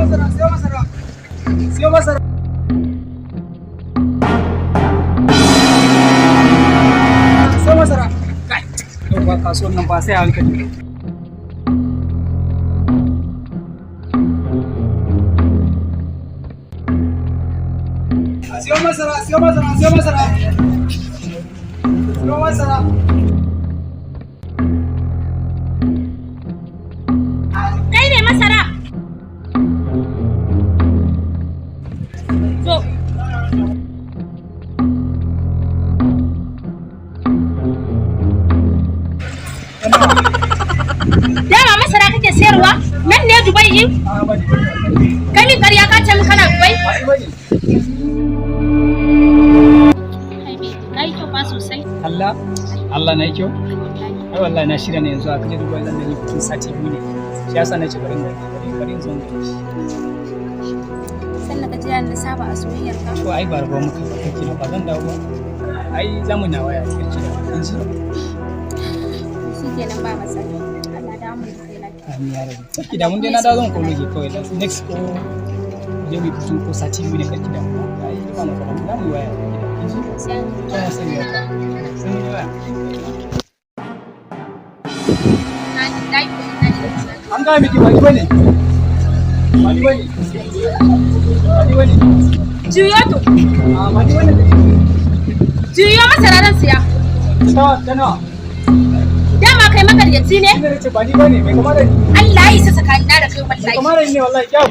Masara, siyo masara. Siyo masara. Siyo masara. Kai, yau ba kasuwan nan ba sai a hankali. Siyo masara, siyo masara, siyo masara. Siyo masara. Kai ne masara. Zo. Dama masara kake sayarwa? Nan ne Dubai in? A'a, ba ni bane wallahi. Kai min ƙarya ka ce min kana Dubai? Ba ni bane. Kai kyau fa sosai. Allah, Allah na yi kyau. Ai wallahi na shirya ne yanzu a kaje Dubai, zan yi bikin sati 2 ne. Shi yasa na ce bari in bari bari in zo in gani. Sannan ka jira na saba a soyayyar ka. To ai ba rabuwa muka ba kake ba zan dawo ba. Ai za mu na waya cikin ci da yanzu. Shikenan, ba matsala. Allah da mu da kai lafiya. Amin ya rabu. Karki da mun dai na dawo zan kolo ke kawai da next ko je mu bikin ko sati 2 ne, karki da. Ai ba matsala, za mu yi waya. Yanzu. Sai an To mu sani ya. Sai mun yi waya. na ji dai ko ina ji. An gaya miki ba ni bane. Ba ni bane. Ba ni bane. Juyo to. A ba ni bane. Juyo, masara zan siya. Ta ta nawa? Dama kai makaryaci ne? Ina ce ba ni bane, mai kama da ni. Allah ya isa tsakanina da kai Mai wallahi. kama da ni ne wallahi, kyau.